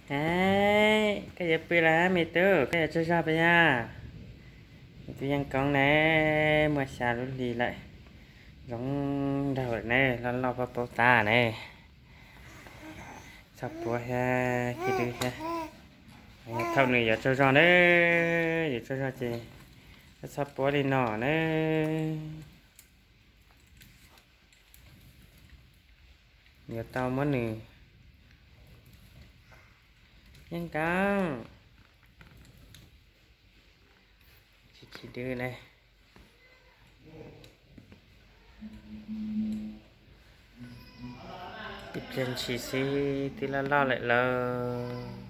Es, koj yuav pw lawm me tub, koj yuav tsaug zog puas yog? Me tub Yeej Koob ne, muaj xya lub hlis lawm, zoo nraug lawm ne, loj loj paub paub tab ne. Txhob puab thiab, tsis dwb thiab. Thaum nws yuav tsaug zog na, yuav tsaug zog ces txhob puab li no na. Yuav tau muab nws. Yeej Koob, tsis dwb ne. Ib pliag ntshis xwb twb loj loj lawm lauj.